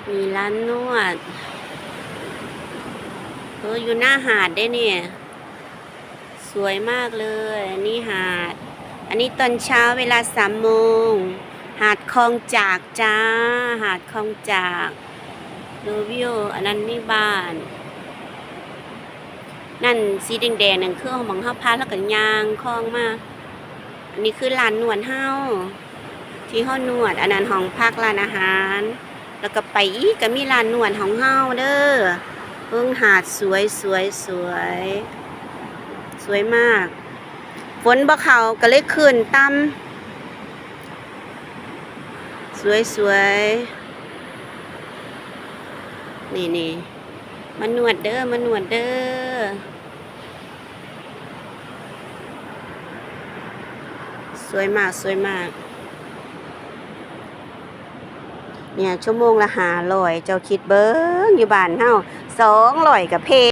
ມີຮ້ານນວດ ເອີ ຢູ່ໜ້າຫາດເດ້ນີ້ ສວຍມາກເລີຍ. ອັນນີ້ຫາດ ອັນນີ້ຕອນເຊົ້າເວລາສາມໂມງ ຫາດຄອງຈາກຈ້າ ຫາດຄອງຈາກ ດູວິວ. ອັນນັ້ນມີບ້ານ ນັ້ນສີແດງໆ ນັ້ນຄືໝ່ອງເຮົາຜ່ານ ແລ້ວກໍຍ່າງຄອງມາ. ອັນນີ້ຄືຮ້ານນວດເຮົາ ທີ່ເຮົານວດ ອັນນັ້ນຫ້ອງພັກ ຮ້ານອາຫານ ແລ້ວກໍໄປອີກກໍມີຮ້ານນວດຂອງເຮົາເດີ. ເບິ່ງຫາດສວຍໆ ສວຍ ສວຍມາກ. ຝົນບໍ່ເຂົ້າກໍເລີຍຄື້ນຕ່ຳ ສວຍໆ ນີ້ໆ ມານວດເດີ ມານວດເດີ. ສວຍມາກ ສວຍມາກ. ເນ່ຍ ຊົ່ວໂມງລະຫ້າຮ້ອຍ ເຈົ້າຄິດເບິ່ງ ຢູ່ບ້ານເຮົາສອງຮ້ອຍກໍແພ